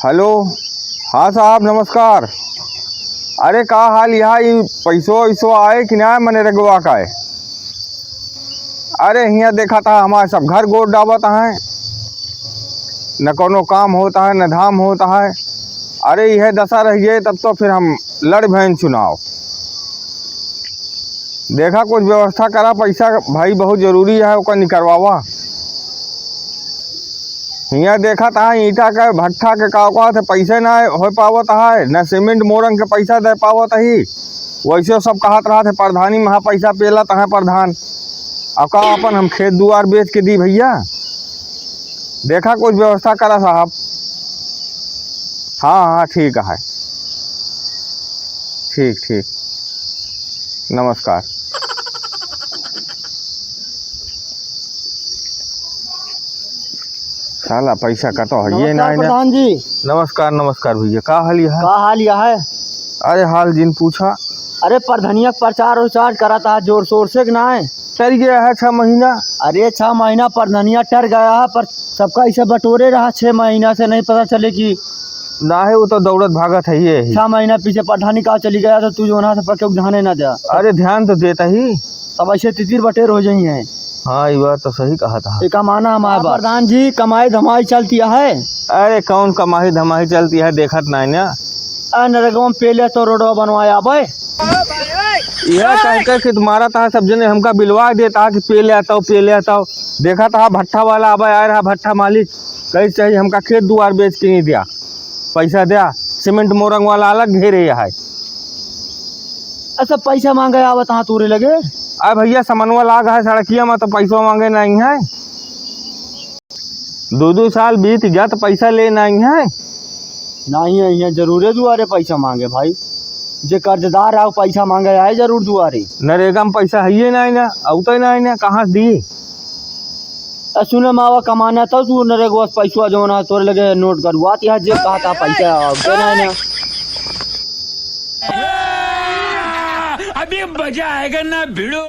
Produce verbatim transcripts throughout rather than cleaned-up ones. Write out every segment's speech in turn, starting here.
हेलो, हाँ साहब, नमस्कार। अरे, का हाल यहाँ, ई पैसो वैसो आए कि ना मनरेगवा का है? अरे, हियाँ देखा था, हमारे सब घर गोड़ डाबत हैं, न कोनो काम होता है, न धाम होता है। अरे, यह दशा रह गई, तब तो फिर हम लड़ भैन चुनाव। देखा, कुछ व्यवस्था करा, पैसा भाई बहुत जरूरी है, ओका निकरवावा। हियाँ देखा था, ईंटा के भट्ठा के का कहत है, पैसे ना हो पावत है, ना सीमेंट मोरंग के पैसा दे पावत ही। वैसे सब कहत रहत है, प्रधानी महा पैसा पेलत है प्रधान। अब का अपन हम खेत दुआर बेच के दी भैया? देखा, कुछ व्यवस्था करा साहब। हाँ, हाँ, ठीक है, ठीक, ठीक, नमस्कार। साला पैसा का तो है ये नमस्कार ना, ना। प्रधान जी। नमस्कार, नमस्कार भैया, का हाल है? का हाल है? अरे हाल जिन पूछा। अरे प्रधनिया के प्रचार उचार करत है जोर शोर से कि ना है? चल गया है छह महीना। अरे छह महीना प्रधनिया टर गया है, पर सबका ऐसे बटोरे रहा, छह महीना से नहीं पता चले कि ना है, वो तो दौड़त भागत है ये ही। छह महीना पीछे प्रधानी का चली गया, तो तू जो ना से पक्के ध्यान ना दे। अरे ध्यान तो देता ही। तब ऐसे तितिर बटेर हो जाई हैं। हाँ, ये बात तो सही कहा था। ये कमाना हमारा हाँ, बाप। प्रधान जी, कमाई धमाई चलती है। अरे, कौन कमाई धमाई चलती है, देखत नाई ना। आ, नरेगवा में पेले तो रोडवा बनवाया बे। यह कह के कि तुम्हारा था, सब जने हमका बिलवा देता कि पेले आता हो, पेले आता हो। देखा था, भट्ठा वाला आबे आए रहा, भट्ठा मालिक, कही चाहिए हमका खेत दुआर बेच के नहीं दिया, पैसा दिया, सीमेंट मोरंग वाला अलग घेरे है। अच्छा, पैसा मांगे आवत हाँ तोरे लगे? अरे भैया, समनवा लाग है सड़किया में, तो पैसा मांगे नहीं है। दो दो साल बीत गया, तो पैसा ले नहीं है। नहीं है, यहाँ जरूरे दुआरे पैसा मांगे भाई। जे कर्जदार आओ, पैसा मांगे आए जरूर दुआरे। नरेगा में पैसा है ये नहीं ना, अउते नहीं ना, कहाँ से दी? आ, सुने मावा, कमाना तो तू नरेगवा से पैसा जौन है, तोरे लगे नोट गरुआत यहाँ जे कहा था पैसा अउते नहीं ना। अभी मजा आएगा ना भिड़ो।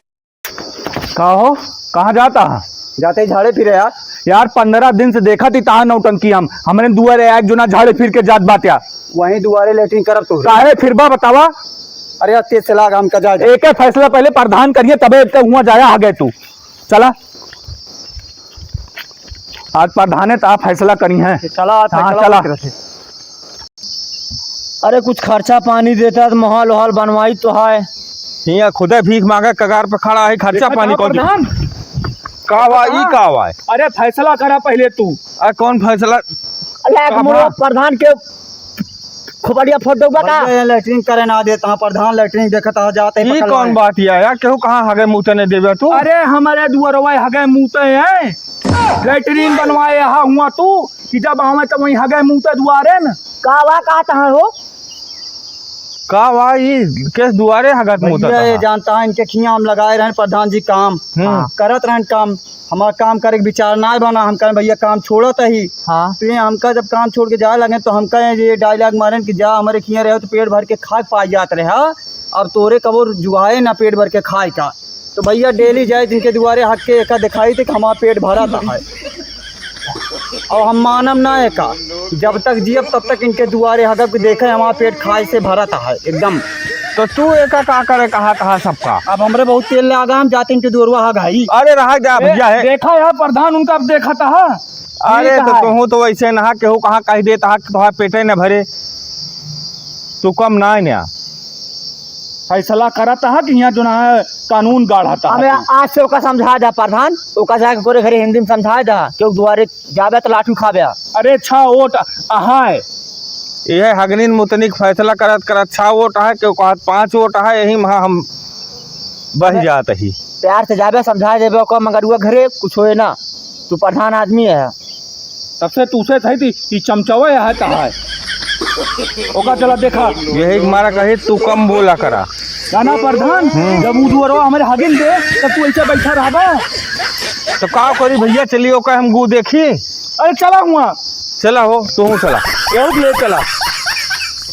का हो, कहाँ जाता है? जाते ही झाड़े फिरे यार। यार, पन्द्रह दिन से देखा थी तहार नौटंकी हम। हमरे दुआरे आए जो ना झाड़े फिर के जात बात यार। वहीं दुआरे लेटरिन करब तू। काहे फिरबा बतावा? अरे यार, तेज से लाग हमका जाए। एके फैसला पहले प्रधान करिए, तबे तो हुआ जाया हगे तू। चला। आज प्रधाने तो आप फैसला करी हैं। चला, आज हाँ, फैसला चला। करत है। अरे कुछ खर्चा पानी देता तो माहौल ओहौल बनवाई तो है। हियाँ खुदे भीख मांगे कगार पे खड़ा है, खर्चा देखा पानी था कौन दे? प्रधान? का बा, ई हाँ। का बा? अरे फैसला करा पहले तू। आ, कौन फैसला? अरे एक का मुड़ो बा? प्रधान के खोपड़िया फोटो बा का? भैया, ये लेटरिन करे ना देता, प्रधान लेटरिन देखता जाते ही ई पकड़ कौन लाए। बात है यार? केहू कहाँ हगे मूते नहीं देवे तू? अरे हमारे दुआरवा हगे मूते हैं, लेटरिन बनवाए हा हुआ तू कि जब आवे तो वहीं हगे मूते दुआरे न। का बा, का तहाँ हो? का बा, ई केस दुआरे हगत मूतत भैया, ये हा। जानता है, इनके खियाँ हम लगाए रहन प्रधान जी काम, हम्म। हाँ। करत रहन काम, हमारा काम करे के विचार ना बना, हम कहें, "भैया, काम छोड़त ही।" हाँ। तो ये हमका जब काम छोड़ के जाए लगे, तो हमका ये डायलॉग मारन कि, "जा, हमारे खियाँ रहे तो पेट भर के खाए पाए जात रहे, हाँ? अब तोरे कबो जुआए ना पेट भर के खाए का।" तो भैया डेली जाए जिनके दुआरे हग के एका दिखाई थे कि हमारा पेट भरा था है। और हम मानम ना एका, जब तक जियब तब तक इनके दुआरे हगब के देखे हमारा पेट खाए से भरा था है एकदम। तो तू एका का करे कहा कहा सबका? अब हमरे बहुत तेल लागा, हम जाते इनके दुआरवा हगाई। अरे रहा जा ए, भैया है। देखा यार प्रधान उनका अब देखा था। अरे ठीक तो है। तुहू तो वैसे ना केहू कहाँ कह देता है कि तुम्हारा पेटे न भरे, तू कम ना है ना। फैसला करत है कि यहाँ जो ना है कानून गाढ़त है हमें तू। आज से ओका समझा दा प्रधान, ओका जाके कोरे घरे हिंदी में समझा दा, क्यों दुआरे जाबे तो लाठी खाबे। अरे छह वोट अहाय। यह हगनिन मुतनिक फैसला करत करत छह वोट है, क्यों कहत पाँच वोट है, यही महा हम बह अरे जात ही। प्यार से जाबे समझा देबे ओका, मगर वो घरे कुछ होए ना, तू प्रधान आदमी है। तब से तू से थई थी, ई चमचवा है तहार। ओका चला देखा। यही मारा कही तू कम बोला करा। ना, ना, प्रधान, हम्म। जब उ दुअरवा हमरे हगिन दे, तब तू ऐसे बैठा रहबा? तो का करी भैया, चलिए ओका हम गु देखी। अरे चला हुआ। चला हो, तू चला। केहू के ले चला।